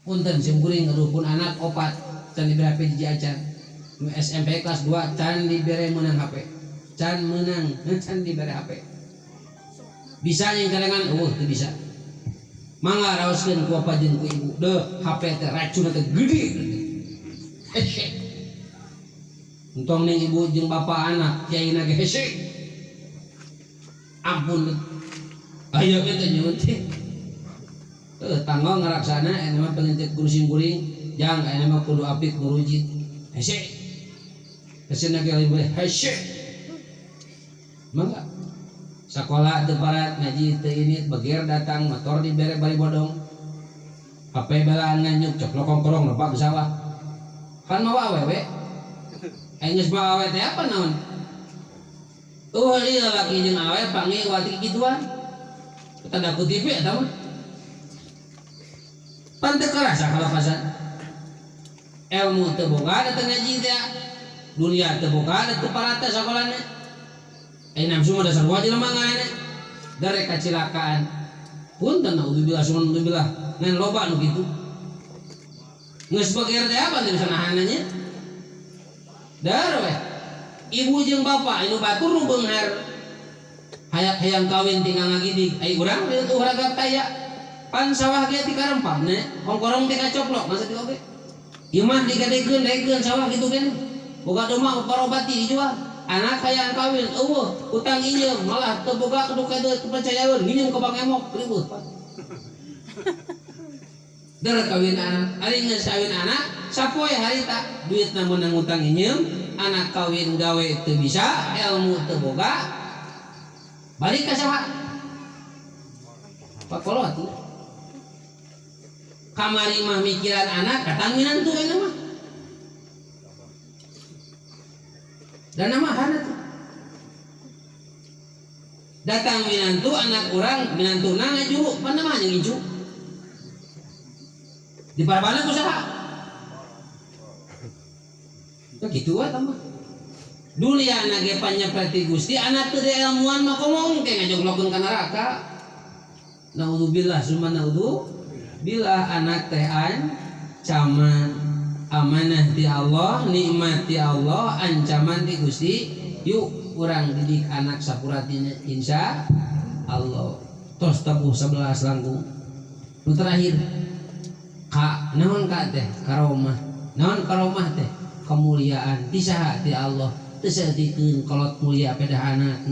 Punten sim kuring gaduh pun anak opat can dibere HP hiji acan. Nu SMP kelas 2 can dibere meunang HP. Can meunang can dibere HP. Bisa nyingkarengan eueuh teu bisa. Mangga raoskeun ku bapa jeung ku ibu. Deuh HP teh racunna teh gede. Hese. Entong ning ibu jeung bapa anak kiaina ge hese. Ampun. Aya ge teh nyuhun teh. Tanggal ngaraksana aya mah pengen guru sim kuring jang aya mah kudu apik ngurujit. Hese. Hese na ge lain boleh hese. Mangga. Sakola teu parat ngaji teu ini beger datang motor dibere bari bodong. HP belaan nganyuk coplok kongkorong lepak di sawah. Kan mawa awewe. Aya geus mawa awewe teh apa naon? Eueuh ieu laki jeung awewe panggih wati kituan. Tanda kutip eta mah. Pan teu karasa kalapasan. Ilmu teu boga teu ngaji teh. Dunia teu boga teu parata sakolana. Ai nafsu mah dasar wae jelema ngaranna. Dare kacilakaan. Punten naudzubillah summa naudzubillah ngan loba nu kitu. Geus beger teh apa teu bisa nahanna nya? Dar we. Ibu jeung bapa anu batur nu beunghar. Hayang kawin tinggal ngagidig. Ai urang teu ragap taya. Pan sawah ge ti karempamna, kongkorong ti kacoplok masa ti oge. Imah digadekeun daekeun sawah kitu keneh. Boga domba parobati dijual. Anak hayang kawin eueuh utang injem malah teu boga kudu kade teu percayaeun nginjem ka Bang Emok ribut. Der kawin anak, ari geus kawin anak sapoe harita duitna meunang utang injem, anak kawin gawe teu bisa, ilmu teu boga. Balik ka saha? Pakolot. Kamari mah mikiran anak datang minantu kayaknya mah. Dan nama hana tuh. Datang minantu anak urang minantu na ngajuru pan mah jeung incu. Di parabana ku saha? Tah kitu we tambah. Dunia anak ge panyepret Gusti anak teu ilmuan mah komo engke ngajoglokeun ka neraka. Naudzubillah summa naudzubillah anak teh ancaman amanah ti Allah, nikmat ti Allah, ancaman ti Gusti. Yuk urang didik anak sapuratina insya Allah. Tos tabuh 11 langkung. Nu terakhir ka naon ka teh karomah. Naon karomah teh? Kemuliaan ti saha? Ti Allah. Teu saeutikeun kolot mulia pedah anak.